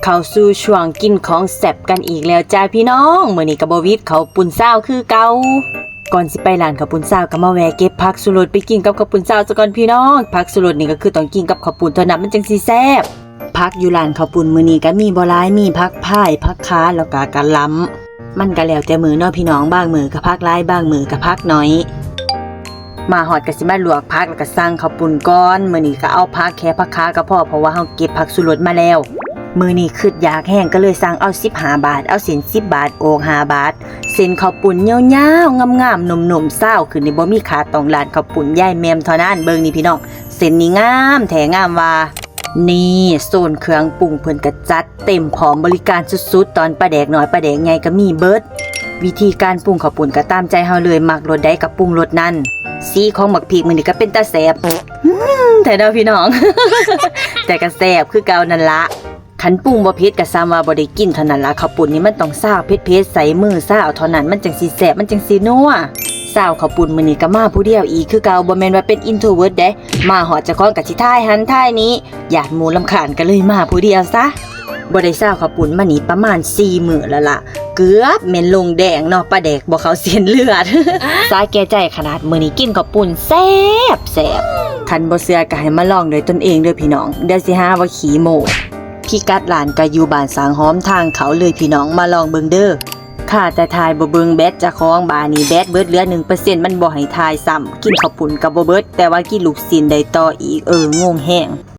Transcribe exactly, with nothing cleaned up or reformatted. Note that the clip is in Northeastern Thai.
เข้าสู่ช่วงกินของแซ่บกันอีกแล้วจ้าพี่น้อง มื้อนี้ก็บ่หวิดข้าวปุ้นซาวคือเก่า ก่อนสิไปร้านข้าวปุ้นซาวก็มาแวะเก็บผักชูรสไปกินกับข้าวปุ้นซาวซะก่อนพี่น้อง ผักชูรสนี่ก็คือต้องกินกับข้าวปุ้นเท่านั้นมันจั่งสิแซ่บ ผักอยู่ร้านข้าวปุ้นมื้อนี้ก็มีบ่หลาย มีผักพาย ผักขา แล้วก็กะหล่ำ มันก็แล้วแต่มื้อเนาะพี่น้อง บางมื้อก็ผักหลาย บางมื้อก็ผักน้อย มาฮอดก็สิมาลวกผักแล้วก็สั่งข้าวปุ้นก่อน มื้อนี้ก็เอาผักแค่ผักขาก็พอ เพราะว่าเฮาเก็บผักชูรสมาแล้ว มื้อนี้คิดอยากแฮงก็เลยสั่งเอาสิบห้าบาท เอาเส้นสิบบาท อกห้าบาท เส้นข้าวปุ้นยาวๆ งามๆ นุ่มๆ ซาวขึ้นนี่บ่มีขาด ต้องร้านข้าวปุ้นยายแหม่มเท่านั้น เบิ่งนี่พี่น้อง เส้นนี่งามแท้งามว่า นี่โซนเครื่องปรุงเพิ่นก็จัดเต็มพร้อมบริการสุดๆ ตอนปลาแดกน้อยปลาแดกใหญ่ก็มีเบิด วิธีการปรุงข้าวปุ้นก็ตามใจเฮาเลย มักรสใดก็ปรุงรสนั้น สีของหมากพริกมื้อนี้ก็เป็นตาแซ่บ อืม แท้เด้อพี่น้อง แต่ก็แซ่บคือเก่านั่นละ คันปรุงบ่เผ็ดก็ซ้ำว่าบ่ได้กินเท่านั้นละ ข้าวปุ้นนี่มันต้องซาวเผ็ดๆ ใส่มือซาวเท่านั้น มันจั่งสิแซ่บ มันจั่งสินัว ซาวข้าวปุ้นมื้อนี้ก็มาผู้เดียวอีกคือเก่า บ่แม่นว่าเป็น introvert เด้ มาฮอดเจ้าของก็สิถ่ายหั้นถ่ายนี้ ย้านหมู่รำคาญก็เลยมาผู้เดียวซะ บ่ได้ซาวข้าวปุ้นมานี่ประมาณสี่มื้อแล้วล่ะ เกือบแม่นลงแดงเนาะ ปลาแดกบ่เข้าเส้นเลือด สาแก่ใจขนาด มื้อนี้กินข้าวปุ้นแซ่บแซ่บ คันบ่เชื่อก็ให้มาลองด้วยตนเองเด้อพี่น้อง เดี๋ยวสิหาว่าขี้โม้ พิกัดร้านก็อยู่บ้านสร้างหอมทางเข้าเลยพี่น้อง มาลองเบิ่งเด้อ ข้าแต่ถ่ายบ่เบิ่งแบตเจ้าของ บาดนี้แบตเบิดเหลือหนึ่งเปอร์เซ็นต์ มันบ่ให้ถ่ายซ้ำ กินข้าวปุ้นก็บ่เบิด แต่ว่ากินลูกชิ้นได้ต่ออีก เออ งงแฮง